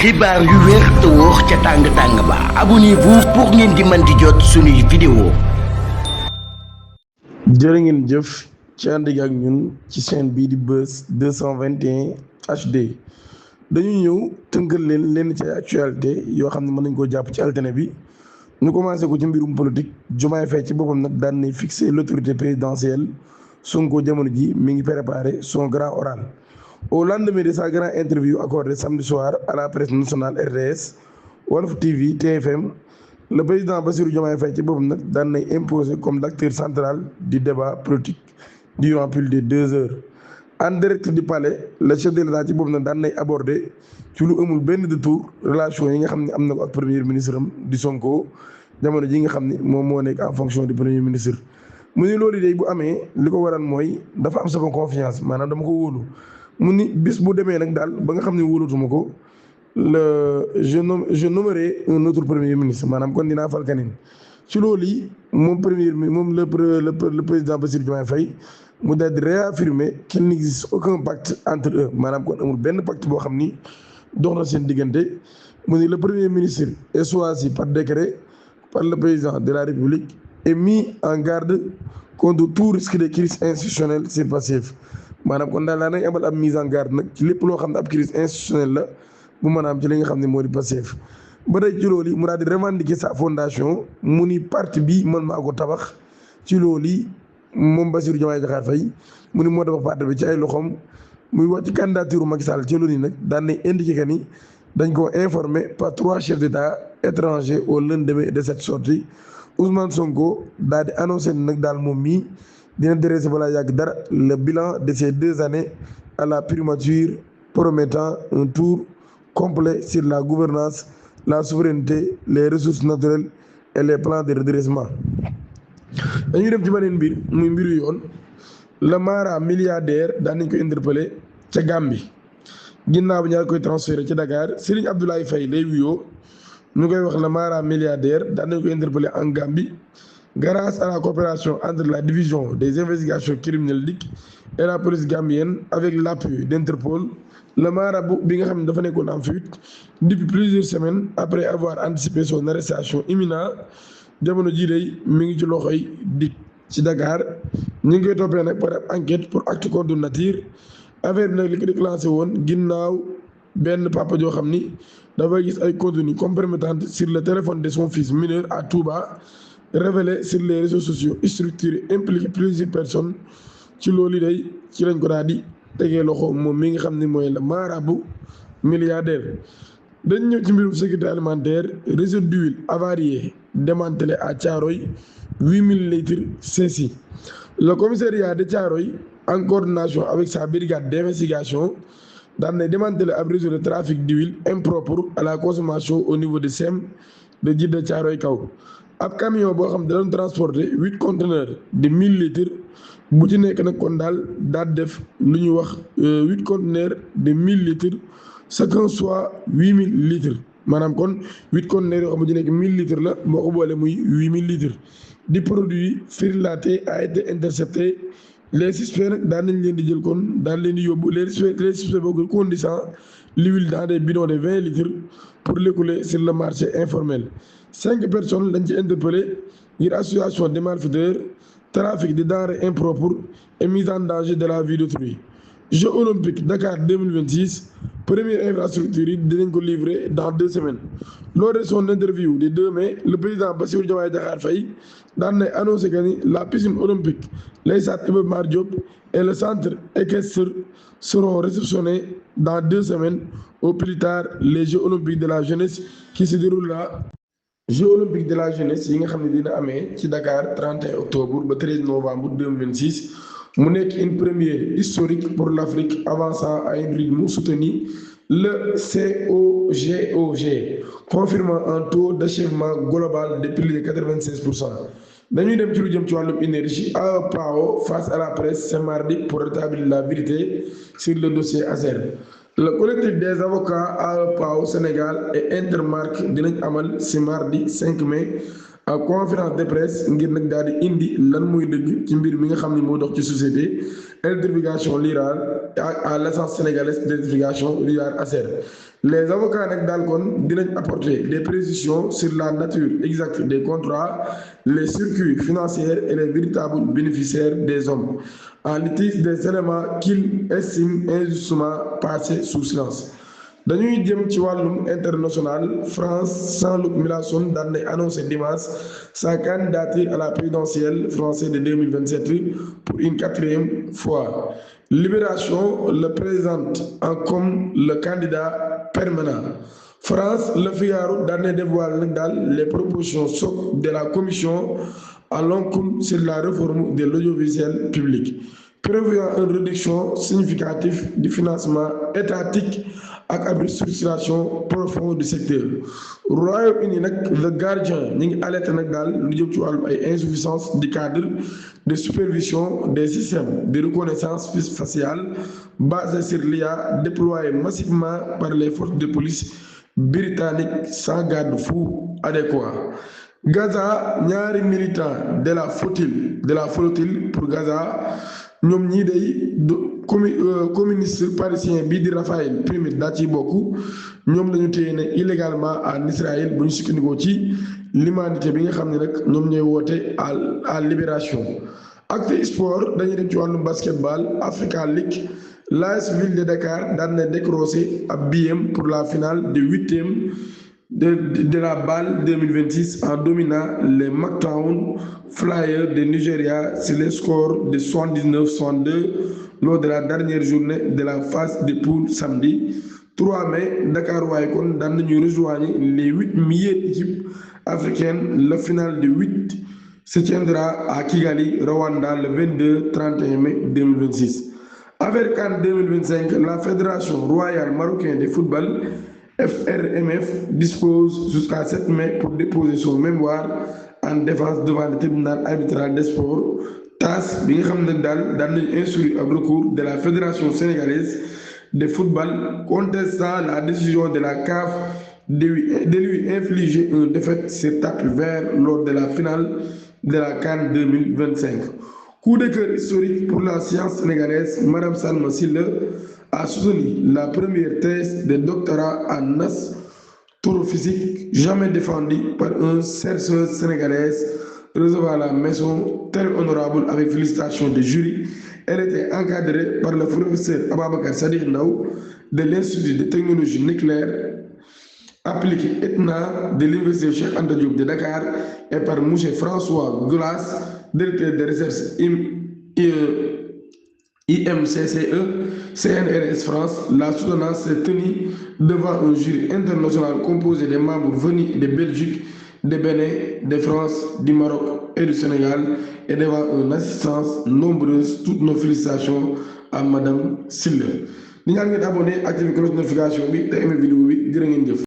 xibaar yu wér te wóor ca tàng-tàng ba abonnez-vous pour ngeen di mën di jot suñuy vidéo. jërë ngeen jëf ci ànd ak ñun ci chaîne bii di Buzz 221 HD dañu ñëw tënkal leen ci actualité yoo xam ne mën nañ koo jàpp ci altine bi ñu commencé ko ci mbirum politique. Diomaye Faye ci boppam nag daan nay fixé l'autorité présidentielle. Sonko jamono ji mi ngi préparé son grand oral. Au lendemain de sa grande interview accordée samedi soir à la presse nationale RTS, Walf TV, TFM, le président Bassirou Diomaye Faye ci boppam nag daan nay imposé comme l'acteur central du débat politique durant plus de 2 heures. En direct du palais, le chef de l'État ci boppam nag daan nay abordé ci lu amul benn détour relation yi nga xam ne am na ko ak premier ministre am di Sonko jamono ji nga xam ne moom moo nekk en fonction du premier ministre. mu ni loolu day bu amee li ko waral mooy dafa am sama confiance maanaam dama ko wóolu. mu ni bis bu demee nag daal ba nga xam ne wóolatuma ko je nommerai un autre premier ministre maanaam kon dinaa fal keneen. ci loolu yi moom le président Bassirou Diomaye Faye mu daal di réaffirmer qu'il n'existe aucun pacte entre eux maanaam kon amul benn pacte boo xam ni dox na seen diggante. mu ni le premier ministre est choisi par décret par le président de la République et mis en garde contre tout risque de crise institutionnelle sur passif. maanaam kon daal nañ amal ab mise en garde nag ci lépp loo xam ne ab crise institutionnelle la bu mën a am ci li nga xam ne moo di Pastef. ba tey ci loolu mu daal di revendiquer sa fondation mu ni parti bi man maa ko tabax. ci loolu moom Bassirou Diomaye Diakhar Faye mu ni moo tabax parti bi ci ay loxoom muy wax ci candidature Macky Sall ci loolu nag daan nañ indiqué que ni dañ koo informé par 3 chefs d'État étrangers au lendemain de cette sortie. Ousmane Sonko daal di annoncé nag daal moom mii dina dresser balaa yàgg dara le bilan de ces 2 années à la primature promettant un tour complet sur la gouvernance, la souveraineté, les ressources naturelles et les plans de redressement. dañuy dem ci beneen mbir muy mbiru yoon. le mara milliardaire daan nañ ko interpellé ca Gambie ginnaaw bi ñaar koy transféré ci Dakar. Serigne Abdoulaye Faye day wuyoo ñu koy wax le mara milliardaire daan nañ ko interpellé en Gambie grâce à la coopération entre la division des investigations criminelles DIC et la police gambienne avec l'appui d'Interpol. Le marabout bi nga xam ne dafa nekkoon en fuite depuis plusieurs semaines après avoir anticipé son arrestation imminente jamono jii day mi ngi ci loxoy DIC ci Dakar. ñu ngi koy toppee nag par enquête pour acte contre nature. affaire bi nag li ko déclenché woon ginnaaw benn papa joo xam ni dafay gis ay contenu compromettant sur le téléphone de son fils mineur à Touba révélé sur les réseaux sociaux structurés impliqué plusieurs personnes. ci loolu day ci lañ ko daal di tegee loxo moom mi nga xam ne mooy le marabout milliardaire. dañ ñëw ci mbirum sécurité alimentaire. réseau d'huile avarié démantelé à Thiaroye, 8000 litres saisis. Le commissariat de Thiaroye en coordination avec sa brigade d'investigation daan na démantelé ab réseau de trafic d'huile impropre à la consommation au niveau de SEM de Djiddah Thiaroye Kaw. ab camion boo xam ne da doon transporter 8 conteneurs de 1000 litres bu ci nekk nag kon daal def lu ñuy wax 8 conteneurs de 1000 litres chacun soit 8000 litres maanaam kon 8 conteneurs yoo xam ne ci nekk 1000 litres la moo ko boole muy 8000 litres. di produit firilaté a été intercepté. les suspects nag daan nañ leen di jël kon daan leen di yóbbu les suspects boobu conduisant l'huile dans des bidons de 20 litres pour l'écouler sur le marché informel. 5 personnes lañ ci interpellé ngir association de malfaiteurs, trafic de denrées impropres et mise en danger de la vie d'autrui. Jeux olympiques Dakar 2026 première infrastructure yi dinañ ko livrer dans 2 semaines. lors de son interview du 2 mai le président Bassirou Diomaye Diakhar Faye daan nay annoncé que ni la piscine olympique les stades Iba Mar Diop et le centre équestre seront réceptionnés dans 2 semaines au plus tard. les Jeux olympiques de la jeunesse qui se déroulent là. Jeux olympiques de la jeunesse yi nga xam ne dina amee ci Dakar 31 octobre ba 13 novembre 2026 mu nekk une première historique pour l'Afrique avançant à un rythme soutenu. Le COGOG confirmant un taux d'achèvement global de plus de 96%. dañuy dem ci lu jëm ci wàllum énergie. AEPAO face à la presse ce mardi pour rétablir la vérité sur le dossier Azer. le collectif des avocats AEPAO Sénégal et Intermark dinañ amal ci mardi 5 mai ak conférence de presse ngir nag daal di indi lan muy dëgg ci mbir mi nga xam ne moo dox ci société électrification rurale à l'agence sénégalaise d'identification RIAR ASER. Les avocats nag daal kon dinañ apporter des précisions sur la nature exacte des contrats, les circuits financiers et les véritables bénéficiaires des hommes en litige, des éléments qu'ils estiment injustement passés sous silence. dañuy jëm ci wàllum international. France, Jean-Luc Mélenchon daan nay annoncé dimanche sa candidature à la présidentielle française de 2027 pour une 4e fois. Libération le présente en comme le candidat permanent. France, Le Figaro daan nay dévoilé nag daal les propositions choc de la commission à long cours sur la réforme de l'audiovisuel public, prévoyant une réduction significative du financement étatique ak ab restructuration profonde du secteur. Royaume-Uni nag The Guardian ñi ngi alerté nag daal lu jëm ci wàllum ay insuffisance du cadre de supervision des systèmes de reconnaissance faciale basés sur l'IA déployés massivement par les forces de police britanniques sans garde-fou adéquat. Gaza, ñaari militants de la flottille pour Gaza ñoom ñii day communiste parisien bii di Raphaël Primit daa ciy bokk. ñoom lañu téye ne illégalement en Israël bu ñu sukkandikoo ci l'humanité bi nga xam ne nag ñoom ñooy woote à libération. Actu Sport dañuy dem ci wàllum basketball Africa League. l'AS Ville de Dakar daan na décroché ab billet pour la finale de 8e de la BAL 2026 en dominant les Motown Flyers de Nigeria sur le score de 79-62 lors de la dernière journée de la phase de poule samedi 3 mai. Dakar waaye kon daan nañu rejoindre les 8 meilleures équipes africaines. La finale de 8 se tiendra à Kigali, Rwanda le 22-31 mai 2026. Avec CAN 2025, la Fédération royale marocaine de football FRMF dispose jusqu'à 7 mai pour déposer son mémoire en défense devant le tribunal arbitral des sports TAS bi nga xam ne daal daan nañu instruire un recours de la Fédération sénégalaise de football contestant la décision de la CAF de lui infliger une défaite sur tapis vert lors de la finale de la CAN 2025. Coup de cœur historique pour la science sénégalaise. Madame Salma Sylla a soutenu la première thèse de doctorat en astrophysique jamais défendue par une chercheuse sénégalaise recevant la mention très honorable avec félicitations de jury. Elle était encadrée par le professeur Ababacar Sadikh Ndao de l'Institut de technologie nucléaire appliquée ETNA de l'Université Cheikh Anta Diop de Dakar et par M. François Golas, directeur de recherche IMCCE CNRS France. La soutenance s'est tenue devant un jury international composé des membres venus de Belgique, de Bénin, de France, du Maroc et du Sénégal, et devant une assistance nombreuse. Toutes nos félicitations à Madame Sylla. Di ñaan ngeen abonné activé cloche de notification bi te aimé vidéo bi. Jërë ngeen jëf.